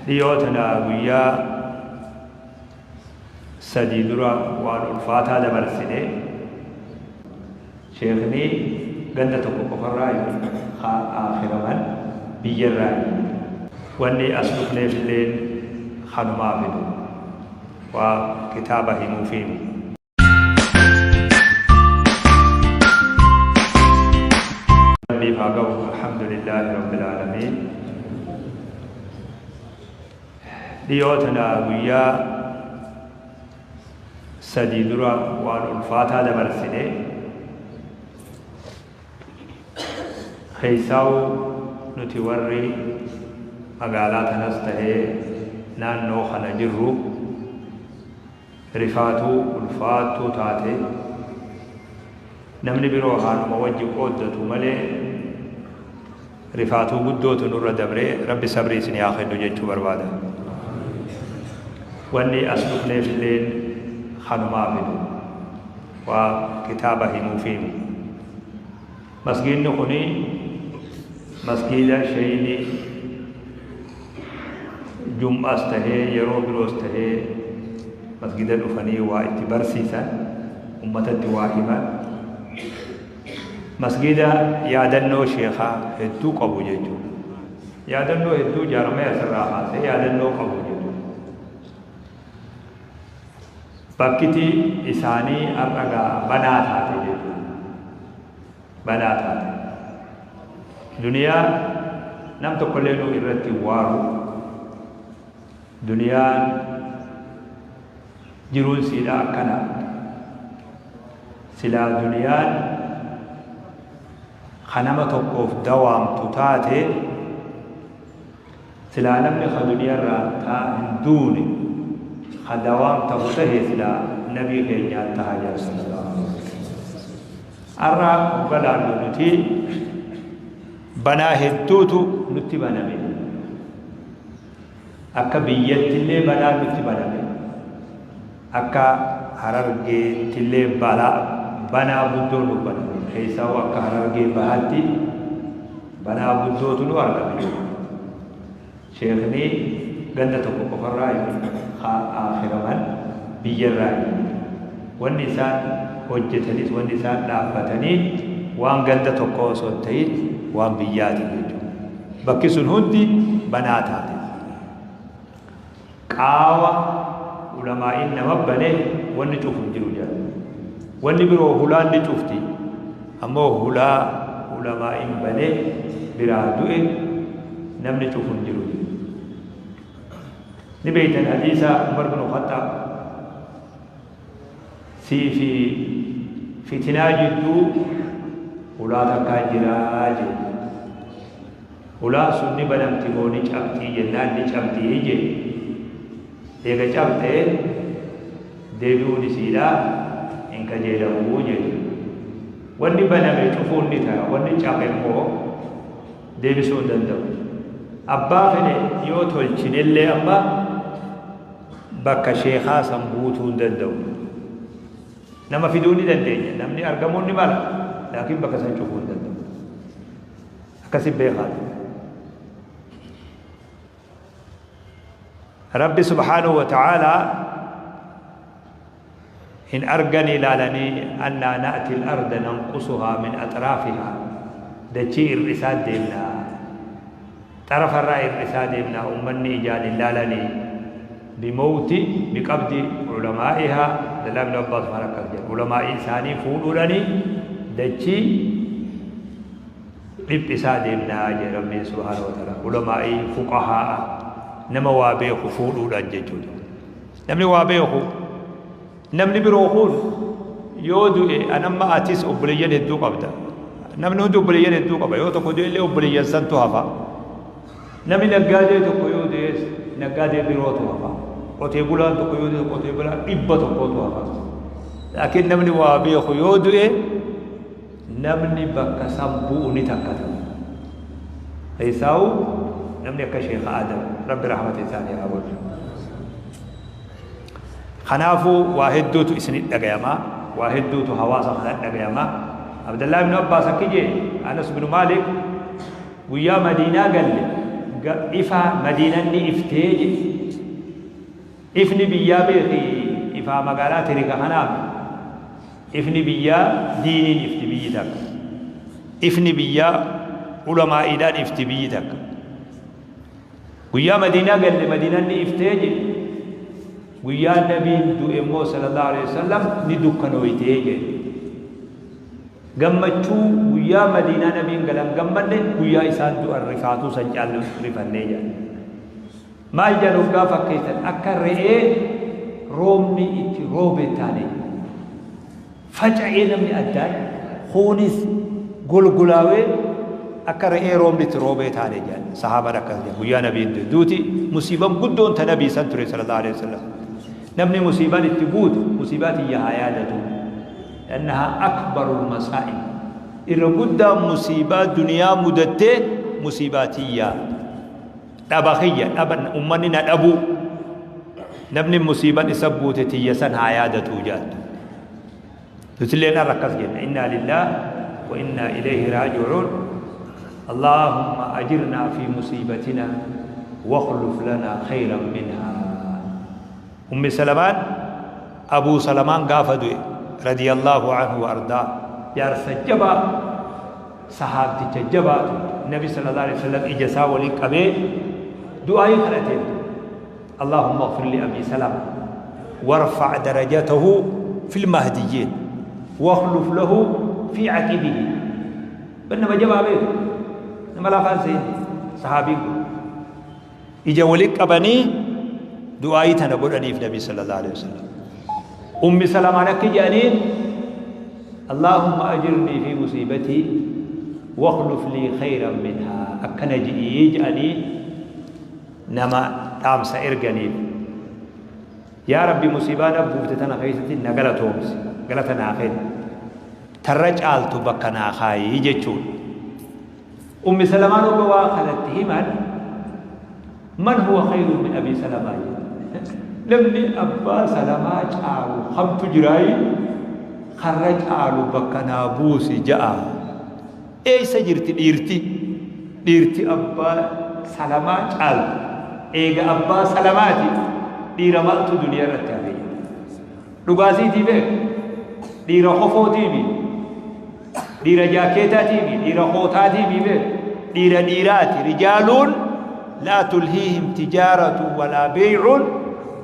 Dhiyoo tana guyyaa 3 dura waan ulfaataa dabarsine. Sheekhni ganda tokko qofarraa ka aakhiraman biyyarraa. Wanni as dhufneefilleen kanumaa fidu. Waa kitaaba himuufiimi. Rabbiif haa gahu Alhamdulillaahi Rabbil Aalamiin. Dhiyoo tana guyyaa 3 dura waan ulfaataa dabarsine. Keessaawuu nuti warri magaalaa tanas tahee naannoo kana jirru Rifaatuu ulfaattuu taate namni biroo haa numa wajji qooddatu malee rifaatuu guddootu nurra dabre. Rabbi sabrii isinii haa kennu jechuu barbaada. Wanni as dhufneefilleen kanumaafi waa kitaaba himuufiimi. Masgiidni kuni masgiida sheeyni jum'as tahee yeroo biroos tahee masgiida dhufanii waa itti barsiisan, ummatatti waa himan, masgiida yaadannoo sheekhaa hedduu qabu jechuudha. Yaadannoo hedduu jaaramee asirraa kaasee yaadannoo qabu jechuudha. Bakkiti isaanii har'a gaa banaa taate jechuudha. Banaa taate. Duniyaa nam tokkollee nuu irratti hin waaru. Duniyaan jiruun siidha akkana. Silaa duniyaan ka nama tokkoof dawaamtu taate, Silaa namni ka duniyarraa taa hin duune ka dawaam tahu tahe silaa nabii keenyaa taha jedhan sallallahu alaihi wasallam. Arra hogga laallu nuti banaa hedduutu nutti baname. Akka biyyattillee banaan nutti baname. Akka Harargeettillee balaa banaa guddoo nu baname. Keessaahuu akka Harargee Bahaatti banaa guddootu nu argame. Sheekhni ganda tokko qofarraa ka aakhiraman biyyarraa. Wanni isaan hojjetanis, wanni isaan dhaabbatanii waan ganda tokkoo osoo hin ta'in waan biyyaati jechuudha. Bakki sun hundi banaa taate. Qaawa ulamaa'iin nama bane wanni cufu hin jiru jedhan. Wanni biroo hulaan ni cufti. Ammoo hulaa ulamaa'iin bane biraa du'e namni cufu hin jiru jedhu. Ni beeytan hadiisa Umar bin Khaxxaab sii fi fitinaa jidduu hulaa takkaa jiraa jedhe. Hulaan sun ni banamti moo ni cabxii jennaan ni cabxii jedhe. Eega cabxe deebi'uun isiidhaa hin kajeelamu jedhe. Wanni baname cufuun ni tara, wanni cabe immoo deebisuu hin danda'u. Abbaa fedhe yoo tolchinellee amma bakka sheekhaa san guutuu hin danda'u. Nama fiduu ni dandeenya, namni argamuun ni mala, laakiin bakka san cufuu hin danda'u. Akkasi beekaati. Rabbi subhaanahu wa ta'aalaa hin arganii ilaalanii annaa na'ti al-arda nanqusuhaa min axraafihaa, dachii ir'isaa deemnaa, xarafarraa ir'isaa deemnaa, ummanni ijaan hin laalanii bimowti biqabdi ulamaa'ihaa. Abdallah ibn Abbaas maal akkas jedha? Ulamaa'ii isaanii fuudhuudhanii dachii dhiphisaa deemnaa jedhe Rabbiin subhaanahu wa ta'ala. Ulamaa'ii, fuqahaa'a, nama waa beeku fuudhuudhaan jechuudha. Namni waa beeku, namni biroo kun yoo du'e, anamma atis obboleeyyan hedduu qabda. Namni hundi obboleeyyan hedduu qaba. Yoo tokko du'e illee obboleeyyan santu hafa. Namni naggaadee tokko yoo du'es naggaadee birootu hafa. Qotee bulaan tokko yoo du'e qotee bulaa 100tu hafa. Laakiin namni waa beeku yoo du'e namni bakka san bu'u ni takkata. Keessaawu namni akka Sheekh Aadam, Rabbi rahmata isaanii haa godhu. Kanaafuu waa hedduutu isinit dhagayama, waa hedduutu hawaasa kana dhagayama. Abdallah ibn Abbaas akki jee, Anas ibn Maalik guyyaa Madiinaa galle Ifaa Madiinaan ni iftee jedhe. Ifni biyyaa beeki, ifaa magaalaa tirika kanaaf. Ifni biyyaa diiniin ifti biyyi takka. Ifni biyyaa ulamaa'iidhaan ifti biyyi takka. Guyyaa Madiinaa galle Madiinaan ni iftee jedhe. Guyyaa Nabiin du'e immoo sallallahu alaihi wasallam ni dukkanooytee jedhe. Gammachuu guyyaa Madiinaa Nabiin galan gammanne, guyyaa isaan du'an rifaatuu san caalu rifannee jedhe. Maal jedhan hoggaa fakkeessan? Akka re'ee roobni itti roobe taane faca'ee, namni addaan kuunis golgolaawee akka re'ee roobni itti roobee taane jedhan sahaabaan. Akkas jedhan guyyaa Nabiin du'e. Duuti musiiban guddoon ta Nabii san ture sallallahu alaihi wasallam. Namni musiibaan itti buute musiibaa tiyya haa yaadatu. لأنها أكبر المصائب. Irra guddaa musiibaa duniyaa mudattee musiibaa tiyyaa, dhaba kiyya, dhaba ummanni na dhabuu. Namni musiiban isa buute tiyya san haa yaadatu jaattu. Nutilleen har'a akkas jenna: إنا لله وإنا إليه راجعون، اللهم أجرنا في مصيبتنا واخلف لنا خيرا منها. Ummi Salamaan, Abuu Salamaan gaafa du'e رضي الله عنه وأرضاه, jaarsa jabaa, sahaabticha jabaatu, Nabi صلى الله عليه وسلم ija isaa waliin qabee du'aayii kadhateen: اللهم اغفر لأبي سلمة وارفع درجته في المهديين واخلف له في عقبه. بل جبا بيت نما لا فان صحابي ija waliin qabanii du'aayii tana godhaniif Nabi صلى الله عليه وسلم. Ummi Salamaan akka jedhaniin: اللهم أجرني في مصيبتي واخلف لي خيرا منها. Akkana ji'ii jedhanii nama dhaamsa erganiif: yaa Rabbi, musiibaa na buufte tana keessatti na galatoomsi, galata naa kenni, tarra caaltu bakka naa kaayii jechuudha. Ummi Salamaan obbo waa kanatti himan: من هو خير من أبي سلمة? Namni Abbaa Salamaa caalu kamtu jiraayi? Karra caalu bakka naa buusi ja'a. Eessa jirti dhiirti? Dhiirti Abbaa Salamaa caaltu. Eega Abbaa Salamaati dhiira maaltu duniyaa irratti hafe? Dhugaasiitii beek, dhiira kofootiimi, dhiira jaakeetaatiimi, dhiira kootaatiimi beek, dhiira dhiiraati. رجال لا تلهيهم تجارة ولا بيع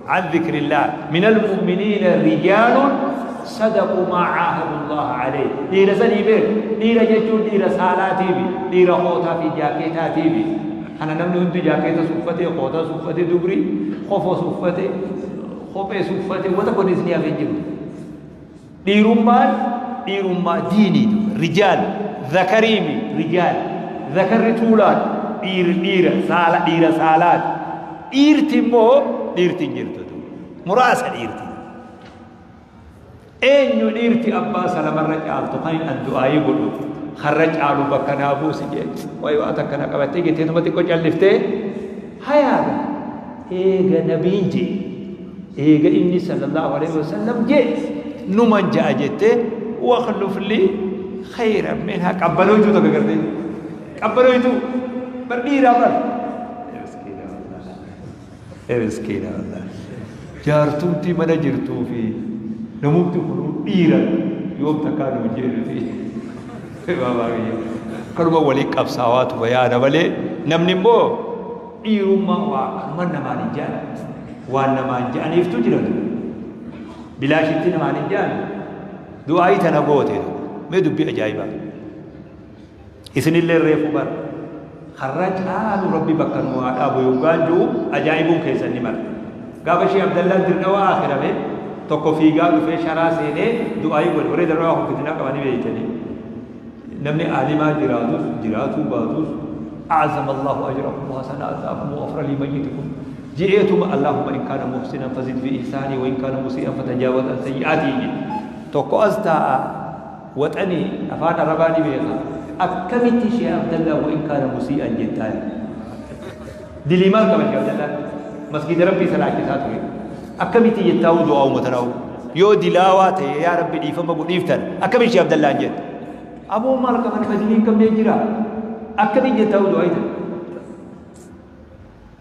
عن ذكر الله، من المؤمنين رجال صدقوا ما عاهدوا الله عليه. Dhiira sanii beek. Dhiira jechuun dhiira saalaatiimi, dhiira kootaa fi jaakeetaatiimi. Kana namni hundi jaakeeta uffatee, kootaa uffatee, dubri kofos uffatee, kophee uffatee, wanta kunis ni hafee jiru. Dhiirummaan dhiirummaa diiniitu. رجال zakariimi, رجال zakarri tuulaan dhiir, dhiira saala, dhiira saalaati. Dhiirti immoo dhiirti hin jirtu, muraasa dhiirti. Eenyu dhiirti Abbaa Salamarra caaltu kan an du'aayii godhu, karra caalu bakka naa buusi jee? Wayi waa takka na qabattee jetteetuma xiqqoo calliftee hayaaga. Eega Nabiin jee, eega inni صلى الله عليه وسلم jee, numan ja'a jettee: واخلف لي خيرا منها. Qabbanooytuu takka gartee qabbanooytuu bar dhiiraa bar. Miskiina wallah, jaartumti mana jirtuu fi namumti kun dhiira yoom takkaa nu jedhuti. Kanuma waliin qabsaawaatu bayaana malee namni immoo dhiirummaa waa kanuma namaan hin jedhan, waan namaan jedhaniiftu jira. Bilaashitti namaan hin jedhan. Du'aayii tana goote. Mee dubbii ajaa'ibaa isinillee reefu bara karra caalu Rabbi bakka nu haa dhaabu yoggaan jiru ajaa'ibuun keessan ni mara. Gaafa ishee Abdallaan Dirqawaa akirame tokko fiigaa dhufee sharaa seenee du'aayii godhe. Warri Dirqawaa kun fitinaa qabanii beeytanii, namni aalimaa jiraatus jiraatuu baatus أعظم الله أجركم وحسناتكم وغفر لميتكم جئتم، اللهم إن كان محسنا فزد في إحسانه وإن كان مسيئا فتجاوز عن سيئاته. Tokko as taa'a, waxanii afaan Arabaa ni beeka. Akkamitti Shee Abdallaa وإن كان مسيئا jettaan? Dilii maal qaba Shee Abdallaa? Masgiida Rabbii salaachisaa ture. Akkamitti jettaa du'aa uummata raa'u? Yoo dilaawaa ta'e yaa Rabbi dhiifama godhiiftan, akkamitti Shee Abdallaan jetta? Aboo, maal qaba? Nama dilii hin qabnee jira. Akkamiin jettaa du'aa itan?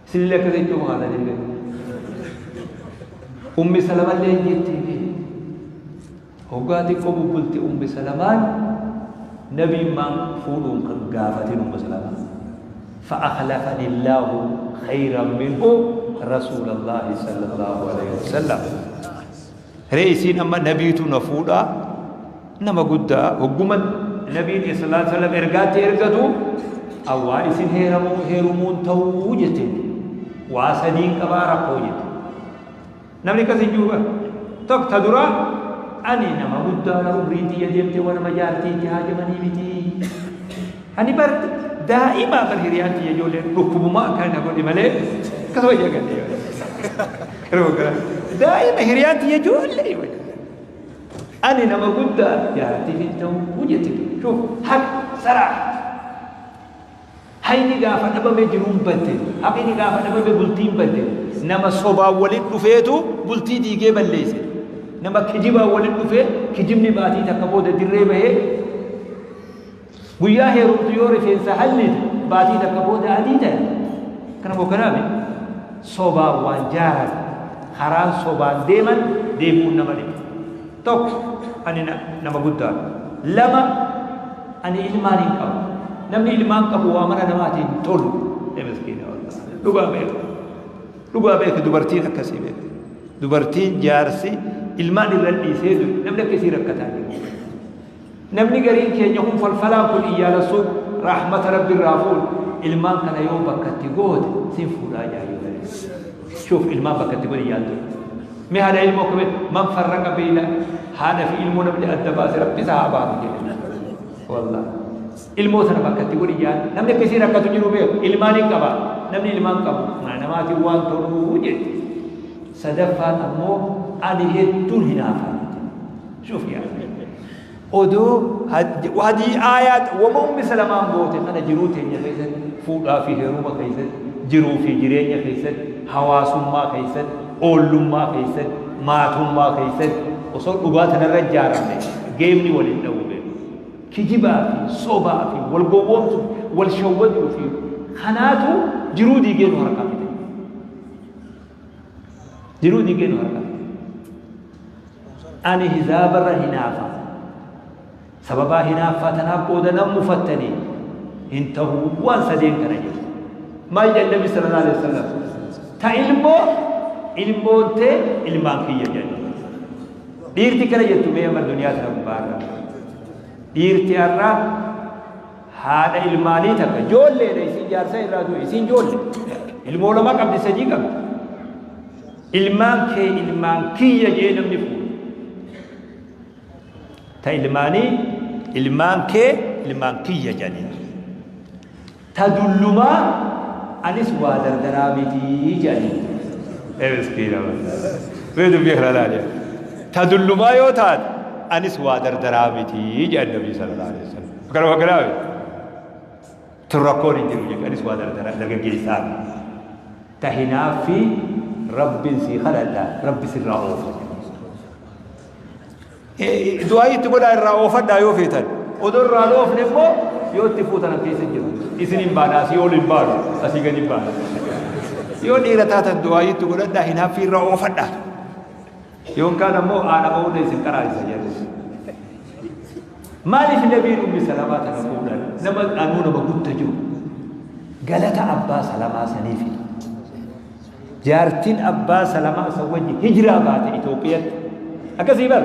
Isinillee akkas jechuu maqaatanii beeku. Ummi Salamallee hin jirti. Hoggaa xiqqoo bubbulte Ummi Salamaan nabiin maan fuudhuun kan gaafatin Ummu Salamaa. فأخلفني الله خيرا منه رسول الله صلى الله عليه وسلم. Ree isiin amma nabiitu na fuudha, nama guddaa hogguma nabiin sallallahu alaihi wasallam ergaatti ergatu awwaa isin heeramuu heerumuun ta'uu jette, waa sadiin qabaa rakkoo jette. Namni akkas hin jiru bara. Tokko ta duraa, ani nama guddaadha, umriin tiyya deemte, waan nama jaartii itti haajamanii miti. Ani bar daa'ima bar hiriyaan tiyya ijoolleen dhukkubumaa akkana na godhe malee akkasuma jagadhe. Daa'ima hiriyaan tiyya ijoollee. Ani nama guddaa jaartiif hin ta'u jette. Shuuf haqa saraa. Hayni gaafa dhabame jiruun badde. Haqni gaafa dhabame bultiin badde. Nama sobaan waliin dhufeetu bultii diigee balleesse. Nama kijibaan waliin dhufee kijibni baatii takka booda dirree bahee, guyyaa heerumtu yoo rifeensa hallite baatii takka booda adii ta'e. Kana moo kanaami sobaan waan jaaran, karaan sobaan deeman deebi'uun nama dhiba. Tokko, ani nama guddaadha. Lama, ani ilmaan hin qabu. Namni ilmaan qabu waa mana namaatiin tolu. Miskiina wallahi. Dhugaa beeku. Dhugaa beeku dubartiin akkasii beeku. Dubartiin jaarsi ilmaan irra dhiisee du'e namni akkasii rakkataa jiru. Namni gariin keenya kun falfalaan kun iyyaalasuu rahmata rabbi irraa fuudhu, ilmaan kana yoo bakkatti goote sin fuudhaa jaayyoo. Shuuf, ilmaan bakkatti godhi yaaddu. Mee haadha ilmoo kame man farraqa beeyna haadha fi ilmoo namni adda baase rabbi isaa haa baasu jedhe. Wallah. Ilmoo sana bakkatti godhi yaaddu. Namni akkasii rakkatu jiru beeku. Ilmaan hin qaba. Namni ilmaan qabu mana namaatiin waan toluu jedhe. Sadaffaan ammoo ani hedduun hinaafa. Shuuf yaa. Odoo hadii aayaat wama Ummi Salamaan goote kana jiruu teenya keessatti, fuudhaa fi heeruma keessatti, jiruu fi jireenya keessatti, hawaasummaa keessatti, oollummaa keessatti, maatummaa keessatti osoo dhugaa tanarra ijaaramne geemni waliin dha'uu beeku. Kijibaa fi sobaa fi wal gowwoomsuu, wal shawwaduu fi kanaatu jiruu diigee nu harkaa fide. Jiruu diigee nu harkaa fide. Ani hizaabarra hinaafa. Sababaa hinaaffaa tanaaf booda nan mufattanii hin ta'u waan sadeen kana jedhu. Maal jedhan Nabi sallallahu alaihi wasallam? Ta ilmoo ilmoon tee ilmaan kiyya jedhan. Dhiirti kana jettu mee amma duniyaa tana gubbaarra. Dhiirti har'a haadha ilmaanii takka ijoolleedha, isiin jaarsa irraa du'e, isiin ijoollee. Ilmoo lama qabdi, sadii qabdi. Ilmaan kee ilmaan kiyya jee namni fuudhu. Ta ilmaanii ilmaan kee ilmaan kiyya jedhanii. Ta dullumaa anis waa dardaraa mitii jedhanii. Ee miskiina mee dubbii kana laali. Ta dullumaa yoo taate anis waa dardaraa mitii jedhan Nabii sallallahu alaihi wasallam. Kanuma kanaa tun rakkoon hin jiru jechuudha. Anis waa dardaraa dargaggeessaa miti. Ta hinaaffii Rabbiin sii kadhadha, Rabbi sirraa oofa. Du'aa itti godhaa irraa oofadhaa yoo feetan. Odoo irraa hin oofne immoo yoo itti fuutan an keessa jiru. Isin hin baana, asii ol hin baanu, asii gadi hin baanu. Yoo dhiira taatan du'aa itti godhadhaa hinaaffii irraa oofadhaa. Yoon kaan ammoo haadha ba'uudha isin qaraasisa jedhu. Maaliif nabiin Ummi Salamaa tana fuudhan? Nama anuu nama gudda jiru. Galata abbaa Salamaa saniifi. Jaartiin abbaa Salamaa san wajji hijiraa baate Itoophiyaatti. Akkasii bar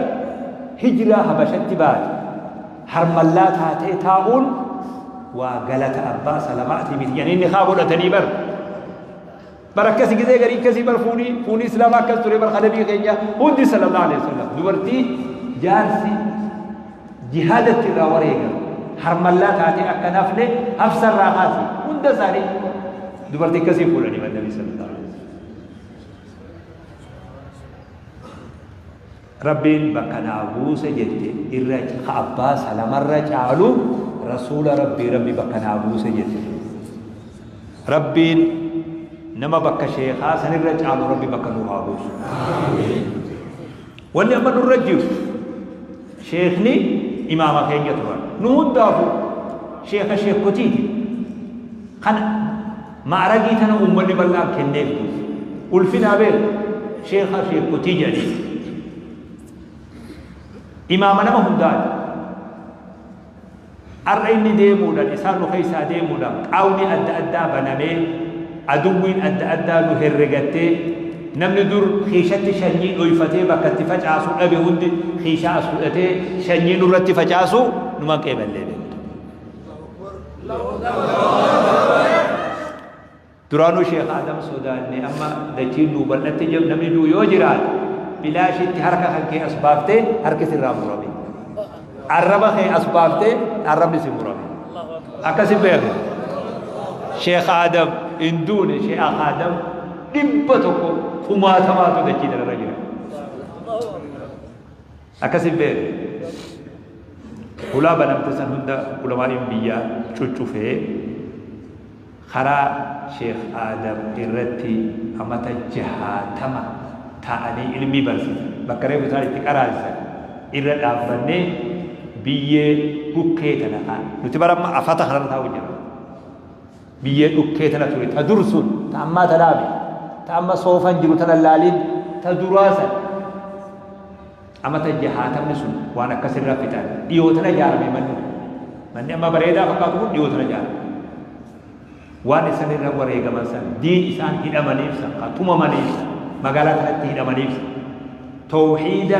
hijiraa Habashatti baate. Harmallaa taatee taa'uun waa galata abbaa Salamaatii miti jedhanii inni haa godhatanii bar. Bar akkasi gizee garii akkasii bar fuunii fuunii islaamaa akkas ture bar nabii keenya hundi sallallahu alaihi wasallam dubartii jaarsi jihaadatti irraa wareegame harmallaa taatee akka nafne hafsa irraa kaasi hunda isaanii dubartii akkasii fuudhanii bar nabii sallallahu alaihi wasallam. Rabbiin bakka naa buuse jette, irra ka abbaa Salamarra caalu rasuula Rabbii Rabbi bakka naa buuse jette. Rabbiin nama bakka sheekaa sanirra caalu Rabbi bakka nuu haa buusu. Wanni amma nurra jiru sheekni imaama keenya turan. Nu hundaafuu sheeka sheekotiiti. Kana Ma'aragii tana uummanni bal'aan kenneef ulfinaa beeku sheekha sheekotii jedhanii imaama nama hundaati. Har'a inni deemuudhaan isaan nu keessaa deemuudhaan qaawni adda addaa banamee aduwwiin adda addaa nu herregattee namni dur kiishatti shanyii dhoyfatee bakka itti facaasu dhabe hundi kiishaa as fudhatee shanyii nurratti facaasu numan qeeballee beektu. Duraanuu Sheekh Adam sodaanne amma dachiin nuu bal'atte jedhu namni du'u yoo jiraate bilaashitti harka kan kee as baaftee harki sirraa murame. Arraba kee as baaftee arrabni si murame. Akkasi beeku. Sheekh Adam hin duune. Sheekh Adam 100 kumaatamaatu dachii tanarra jira. Akkasi beeku. Hulaa banamte san hunda ulamaa'iin biyyaa cuccufee karaa Sheekh Aadam irratti amata 60 taa'anii ilmii barsiisan, bakka reefu isaan itti qaraasisan irra dhaabbannee biyyee dhukkee tana kaan nuti bara amma afata kanarra taa'u jirra. Biyyee dhukkee tana ture ta dur sun ta ammaa tanaa miti. Ta amma soofan jiru tana laalin ta duraa san. Amata jahaatamni sun waan akkas irra fixan. Dhiyoo tana ijaarame manni kun. Manni amma bareedaa fakkaatu kun dhiyoo tana ijaarame. Waan isan irra wareegaman san, diin isaan hidhamaniif san, ka tumamaniif san, magaalaa tanatti hidhamaniif san, tawhiida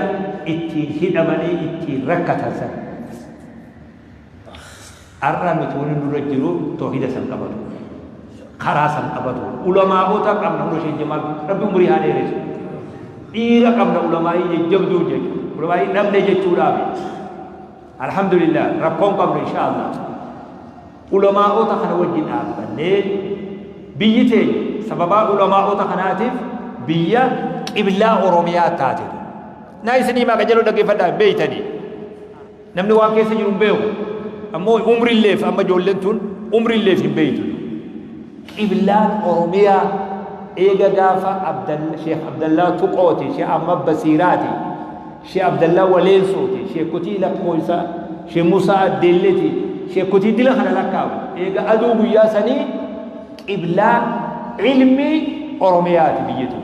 ittiin hidhamanii ittiin rakkatan san. Ar'a nuti wani nurra jiru tawhiida san qabatu. Karaa san qabatu. Ulamaa'ota qabna hunda Sheekh Jamaal Rabbi umurii haa dheeressu. Dhiira qabna ulamaa'ii jajjabduu jechuudha. Ulamaa'ii dhabne jechuudhaaf. Alhamdulillah rakkoon qabnu insha Allah. Ulamaa'ota kana wajjin dhaabbannee biyyi teenya sababaa ulamaa'ota kanaatiif biyya qiblaa Oromiyaa taate. Naa isinii maa qajeeloo dhaggeeffadhaa beeytanii. Namni waan keessa jiru hin beeku. Ammoo umrilleef amma ijoolleen tun umrilleef hin beeytu. Qiblaan Oromiyaa eega gaafa Sheekh Abdallaa Tuqooti, Sheekh Ahmad Basiiraati, Sheekh Abdallaa Waleensooti, Sheekotii lakkoofsa, Sheekh Musaa Addeelleeti, Sheekotii dila kana lakkaawu. Eega aduu guyyaa sanii qiblaa ilmii Oromiyaati biyyi tun.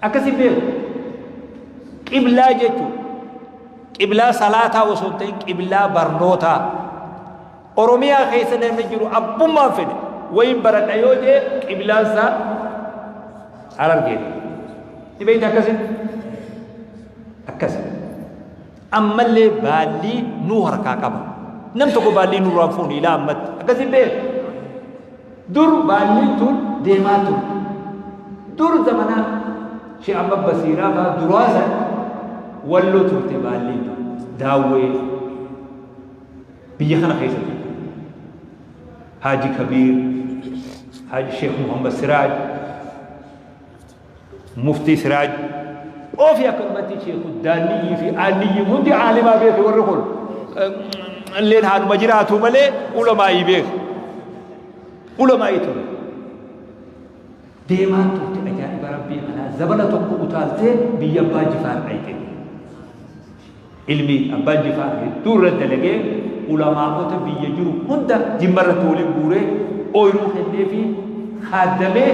Akkasi beeku. Qiblaa jechuun qiblaa salaataa osoo hin ta'in qiblaa barnootaa. Oromiyaa keessa namni jiru abbummaan fedhe wayiin baradha yoo jee qiblaan isaa Harargeedha. Ni beekta akkasi? Akkasi. Ammallee baallii nuu harkaa qaba. Nam tokko baallii nurraan fuune ilaa ammatti. Akkasi beeku. Dur baalliin tun deemaa turte. Dur zamana Sheekh Ahmad Basiiraa faa duraa san Walloo turte baalliin tun. Daawwee biyya kana keessa turte. Haaji Kabiir, Haaji Sheekh Muhammad Siraaj, Muftii Siraaj, ofi akkanumatti Sheekhu Daanniyyii fi Aanniyyii hundi aalimaa beeke warri kun illeen haadhuma jiraatu malee ulamaa'ii beeke. Ulamaa'ii ture. Deemaan turte ajaa'iba rabbii kanaa zabana tokko utaaltee biyya abbaa jifaar dhayxe. Ilmi abbaan jifaar hedduu irra dalagee ulamaa'ota biyya jiru hunda jimma irratti waliin guuree ooyruu kennee fi kaaddamee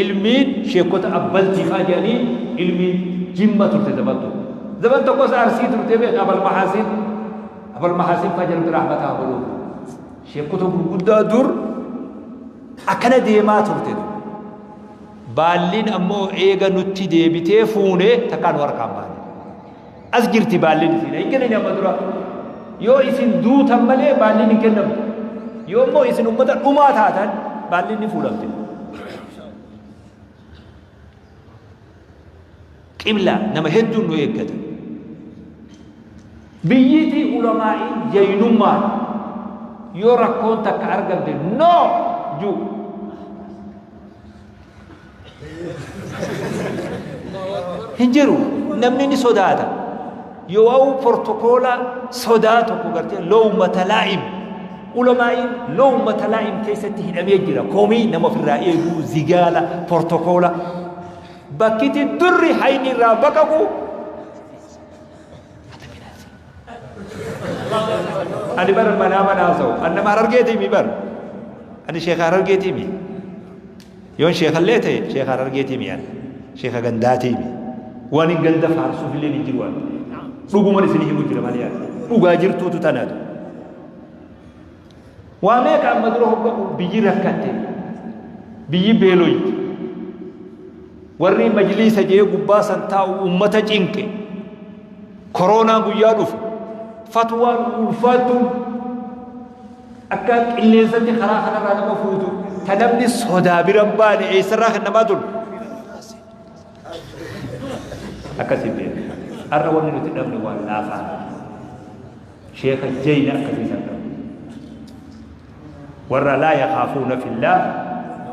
ilmiin sheekota abbaltii faa jedhanii ilmiin jimma turte zaman tokko. Zaman tokkos arsii turte beek abal mahaasin abal mahaasin faa jalbi rahmataa godhuuf. Sheekota gurguddaa dur akkana deemaa turte. Baalliin ammoo eega nutti deebitee fuune takkaa nu harkaan baane. As jirti baalliin isin hin kennine amma dura. Yoo isin duutan malee baalliin hin kennamtu. Yoo immoo isin ummata dhumaa taatan baalliin ni fuudhamti. Qibla nama hedduun nu eeggata. Biyyitii ulamaa'iin jaynummaan yoo rakkoon takka argamte no juu. Hin jiru namni ni sodaata. Yoo portokoola sodaa tokko gartee lowmata laa'im ulamaa'iin lowmata laa'im keessatti hidhamee jira. Komii nama ofirraa eeguu zigaala portokoola. Bakkiti durri hayni irraa baqaqu. Ani bar manaa manaa haasa'u. Ani nama Harargeetiimi bar. Ani sheeka Harargeetiimi. Yoon sheekallee ta'e sheeka Harargeetiimi ani. Sheeka gandaatiimi. Waan hin ganda faarsuuf illee hin jiru ani. Dhuguman isin himu jira malee ani. Dhugaa jirtuutu tanaatu. Waa meeqa amma dura hogga biyyi rakkatte. Biyyi beeloyte. Warri majliisa jee gubbaa san taa'u ummata cinqe. Koroonaan guyyaa dhufu. Fatwaan ulfaattuun akka qilleensatti karaa kanarraa nama fuutu ta namni sodaa bira hin baane eessarraa kan namaa tolu. Akkasii beeku. Har'a wanni nuti dhabne waan laafaa. Sheekha jayna akkasii san dhabne. Warra laa yakaafuuna fillaah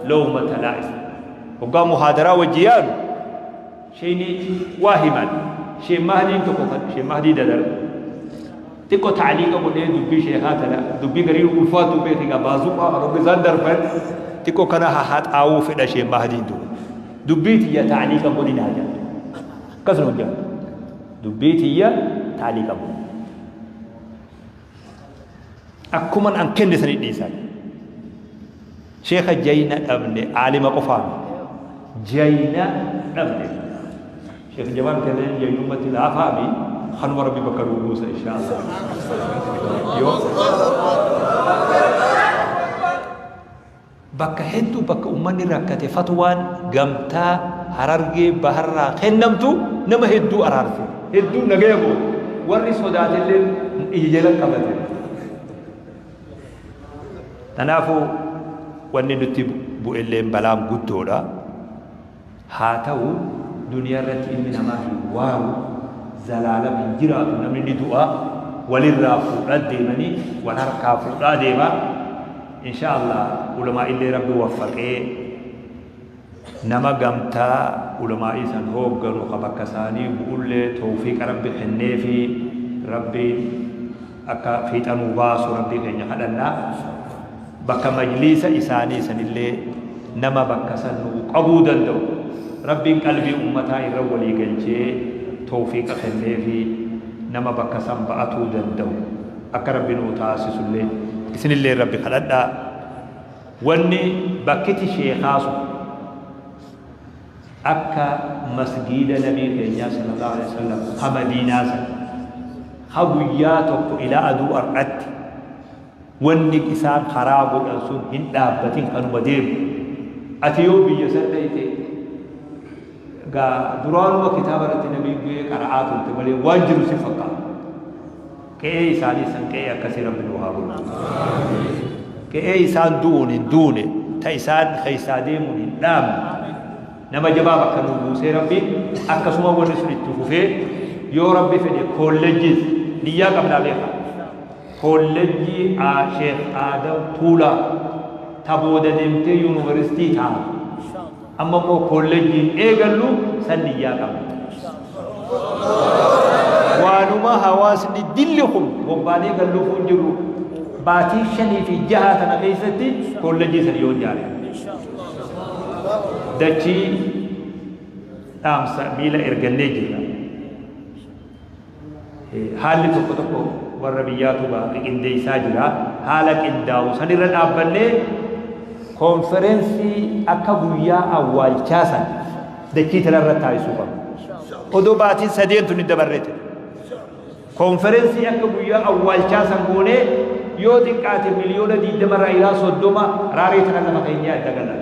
lawmata laa'im. Hoggaa muhaadaraa wajji yaanu sheeyni waa himan. Sheekh Mahdiin tokko kan Sheekh Mahdii Dadar xiqqo ta'liiqa godhee dubbii sheekaa tana dubbii garii ulfaattuu beeki gaa baazuqaa kan hogga isaan darban xiqqo kana haxaawuu fedha Sheekh Mahdiin duuba. Dubbii tiyya ta'liiqa godhinaa jedha. Akkasuma jedha. Dubbii tiyya ta'liiqa godhi. Akkuman an kenne sanii dhiisaa. Sheekha jayna dhabne aalima qofaa jayna dhabne. Sheekh Jamaal kenneen jaynummatti laafaami kanuma rabbi bakka nuu buusa inshaallah. Yoo bakka hedduu bakka ummanni rakkate fatwaan gamtaa Harargee baharraa kennamtu nama hedduu araarse. Hedduu nagaya goote. Warri sodaatelleen ija jala qabate. Kanaafuu wanni nutti bu'elleen balaan guddoodha. Haa ta'u duniyaa irratti ilmi namaa hin waaru, zalaalam hin jiraatu, namni ni du'a, walirraa fuudhaa deemanii wal harkaa fuudhaa deema. Insha Allah ulamaa'illee Rabbi waffaqee nama gamtaa ulamaa'ii san hoogganu ka bakka isaanii bu'ullee tawfiiqa Rabbi kenneefi Rabbiin akka fiixa nuu baasu Rabbii keenya kadhanna. Bakka majliisa isaanii sanillee nama bakka san nuu qabuu danda'u Rabbiin qalbii ummataa irra walii galchee tawfiiqa kenneefii nama bakka san ba'atuu danda'u akka Rabbi nuu taasisullee isinillee Rabbi kadhadhaa. Wanni bakkiti sheekaa sun akka masgiida nabii keenyaa sallallahu alaihi wasallam ka Madiinaa san ka guyyaa tokko ilaa aduu har'atti wanni isaan karaa godhan sun hin dhaabbatin kanuma deemu. Ati yoo biyya san dhayxe gaa duraanuma kitaaba irratti nabiin du'ee qara'aa turte malee waan jiru si fakkaata. Qe'ee isaanii san qe'ee akkasii Rabbi nuu haa godhu. Qe'ee isaan du'uun hin duune, ta isaan keessaa deemuun hin dhaabne. Nama jabaa bakka nuu buusee Rabbiin akkasuma wanni sun itti fufee yoo Rabbi fedhe koolleejjiis niyyaa qabnaa beekaa. Koollejjii Sheekh Aadam Tuulaa ta booda deemtee yuunivarsiitii taatu. Amma immoo koollejjiin eegallu san niyyaa qabna. Waanuma hawaasni dilli kun bobbaanee galluufuu hin jirru baatii 5 fi 6 tana keessatti koollejjii san yoo ijaare. Dachii dhaamsa miila ergannee jirra. Haalli tokko tokko warra biyyaatu qindeessaa jira. Haala qindaa'u sanirra dhaabbannee konferensii akka guyyaa awwaalchaa san dachii tanarra taasisuu qabna. Odoo baatiin sadeen tun hin dabarrete. Konferensii akka guyyaa awwaalchaa san goonee yoo xiqqaate miliyoona 20 irraa ilaa 30 raaree tana lafa keenyaa adda gala.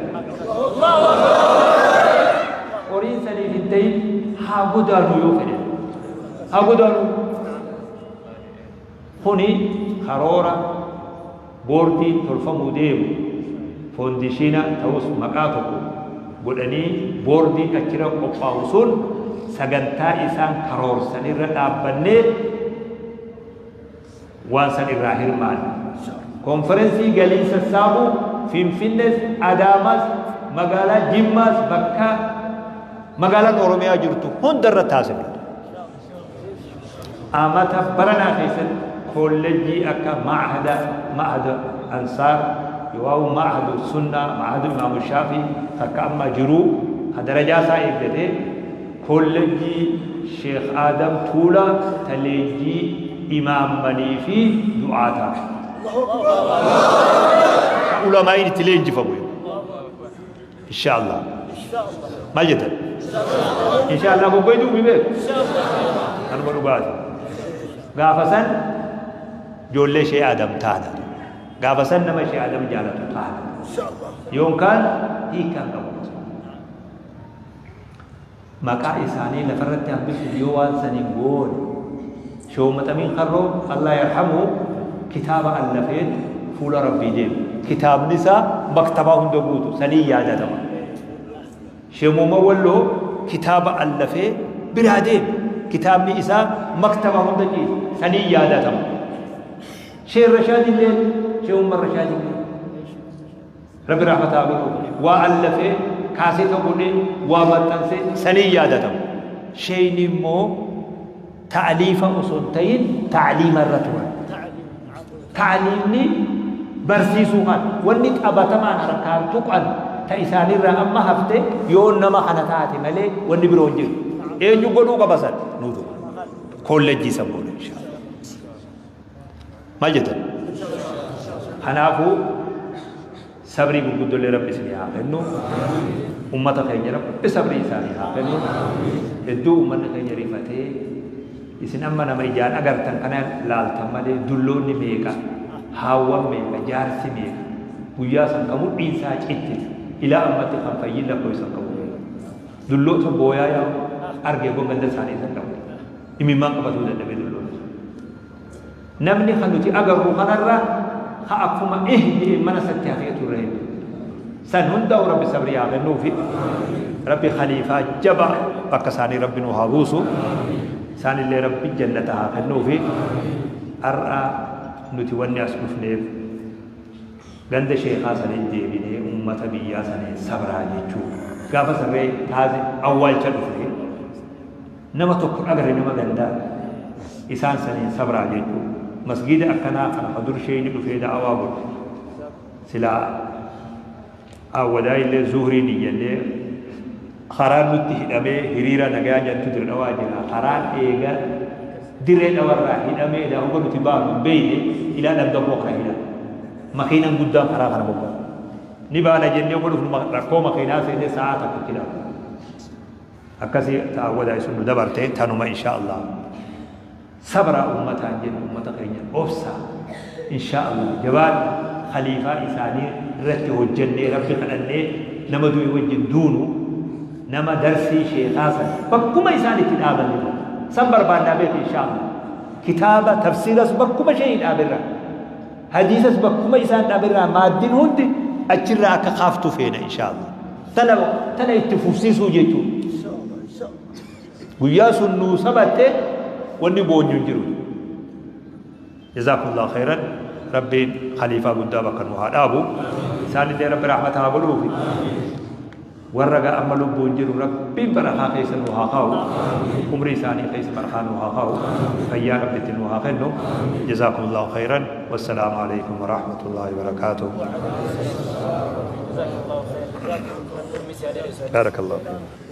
Horiin saniif hin ta'in haa godaanu yoo fedhe. Haa godaanu. Kuni karoora boordiin tolfamuu deemu foondishiina ta'us maqaa tokko godhanii boordiin achirra qophaa'u sun sagantaa isaan karoorsan irra dhaabbannee waan san irraa hirmaanna. Konferensii galii sassaabuu Finfinnees, Adaamaas, magaalaa Jimmaas bakka magaalaan Oromiyaa jirtu hunda irra taasifna. Amata baranaa keessatti koollejjii akka ma'ahada ma'ahada Ansaar yookaan ma'ahadu Sunnaa ma'ahadu Imaamu Shaafii takka amma jiruu ka darajaa isaa eeggatee koollejjii Sheekh Aadam Tuulaa ta leenjii imaammanii fi du'aataa ulamaa'iin itti leenjifamu insha Allah. Maal jettan? Insha Allah goggoytuu mi beeku kanuma dhugaati. Gaafa san ijoollee ishee Adam taana, gaafa san nama ishee Adam jaalatu taana, yookaan hiikkaan qabu maqaa isaanii lafarratti hambisuuf yoo waan san hin goone. Shoomaxamiin Karroo Allah yarhamu kitaaba allafeet fuula Rabbii deema. Kitaabni isaa maktabaa hunda guutu sanii yaadatama. Sheemuma Walloo kitaaba allafee biraa deema. Kitaabni isaa maktabaa hunda ciisa sanii yaadatama. Sheer Rashaad illee, Shee Umar Rashaad illee Rabbi rahmata haa godhu, waa allafee kaaseta godhee waa maxxansee sanii yaadatama. Sheeyni immoo ta'liifa osoo hin ta'in ta'liima irra turan. Ta'liimni barsiisuu kan wanni qabatamaan harkaan tuqan ta isaanirraa amma hafte yoo nama kana taate malee wanni biroo hin jiru. Eenyu godhuu qaba san? Nuutu. Kollejjii san goona inshallah. Maal jettan? Kanaafuu sabrii gurguddollee Rabbi isinii haa kennu. Ummata keenya Rabbi sabrii isaanii haa kennu. Hedduu ummanni keenya rifatee, isin amma nama ijaan agartan kana laaltan malee dulloonni meeqa, haawwan meeqa, jaarsi meeqa guyyaa san ka mudhiin isaa citte ilaa ammatti kan fayyin lakkoofsa hin qabu meeqa. Dulloota booyaa yaa'u argee ganda isaanii san qabu. Imimmaan qabatuu dadhabee dulloota. Namni kan nuti agarru kanarra ka akkuma jedhee mana isatti hafeetu irra hedduu. San hundaa'u Rabbi sabrii haa kennuufi. Rabbi khaliifaa jabaa bakka isaanii Rabbi nu haa buusu. Isaanillee Rabbi jannata haa kennuufi. Har'a nuti wanni as dhufneef ganda sheekaa saniin deebinee ummata biyyaa saniin sabraa jechuu. Gaafa sarree taaze awwaalcha dhufne nama tokko agarre, nama gandaa isaan saniin sabraa jechuu. Masgiida akkanaa kana ka dur sheeyni dhufee da'awaa godhe silaa awwadaa illee zuhrii niyyannee karaan nutti hidhamee hiriira nagaa nyaattu Dirree Dhawaa jira. Karaan eega Dirree Dhawarraa hidhamee ilaa hogga nuti baanu hin beeyne, ilaa dhandakoo kana hidha. Makiinan guddaan karaa kana bobbaa ni baana jennee hogga dhufnu rakkoo makiinaa seennee sa'aa takka itti dhabu. Akkasii ta'awwadaa isun nu dabarte tanuma. Insha Allah sabraa ummataan jennu, ummata keenya obsa, insha Allah jabaadha. Khaliifaa isaanii irratti hojjennee Rabbi kadhannee nama du'e wajjin duunu, nama darsii sheekaa san bakkuma isaan itti dhaabanirra san barbaannaa beeku. Insha Allah kitaaba tafsiiras bakkuma ishee dhaaberra, hadiisas bakkuma isaan dhaaberraa, maaddin hundi achirraa akka kaaftu feena. Insha Allah tana itti fufsiisuu jechuudha. Guyyaa sun nuu sabatte wanni boonyu hin jiru. Jazaakumullahu khairan. Rabbiin khaliifaa guddaa bakka nu haa dhaabu. Isaanillee Rabbi rahmata haa godhuufi. Warra gaa amma lubbuun jiru Rabbiin barakaa keessa nu haa kaa'u. Umrii isaanii keessa barakaa nu haa kaa'u. Fayyaa Rabbitti nu haa kennu. Jazaakumullahu khairan. Wassalaamu alaikum warahmatullahi wabarakaatuh. Barakallahu fiikum.